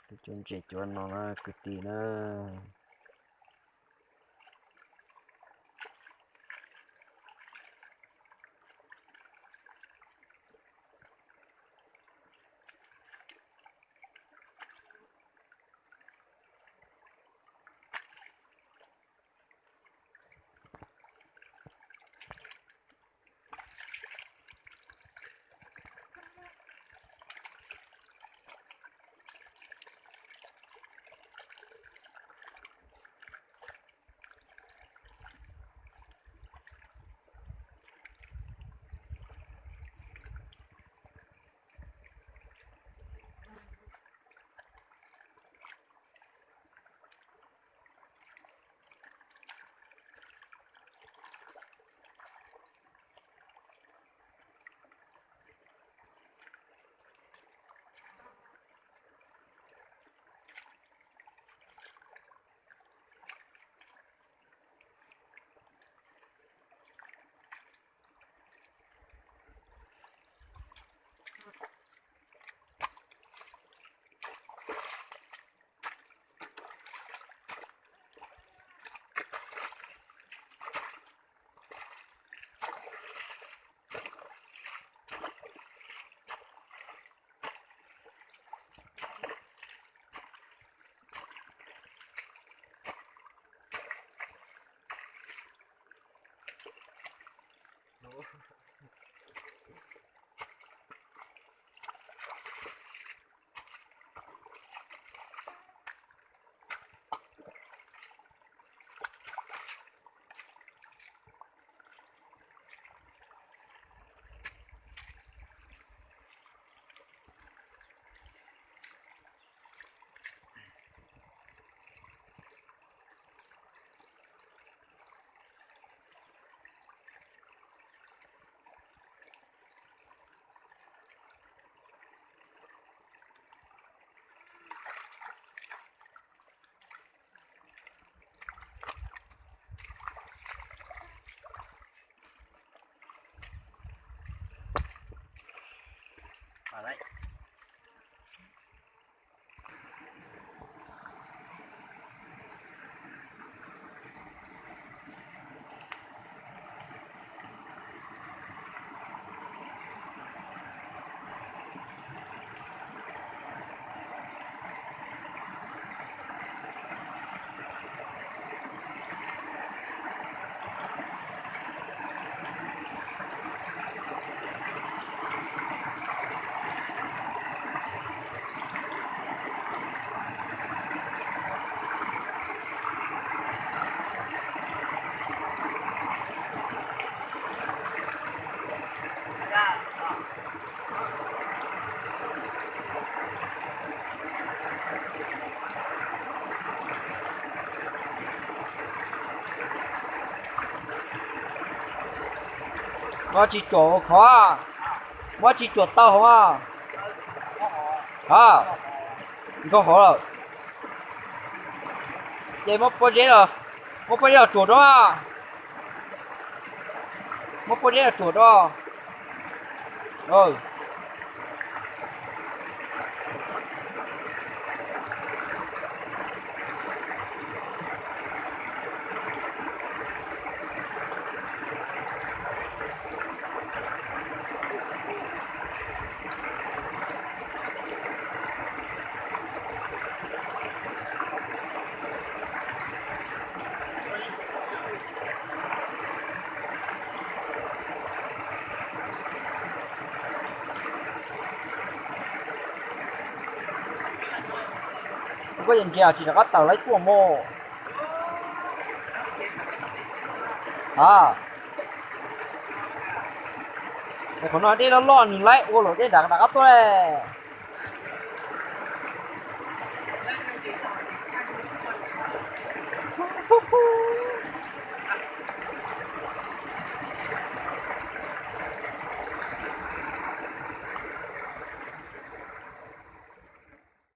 Tus cuab ntses cuab no na kwv tij na. Muab tsis tsuam khov, muab tsis tsuam tau hov. A, nkag hov lawm. Ces muab pob zeb los, muab pob zeb los tsuam rau. Muab pob zeb los tsuam rau. Koj yeej ntsia tsis rov qab tawm lawm tuaj mog. A, qhov no dej loj loj nws laib ua luam dej nram rov qab tuaj li.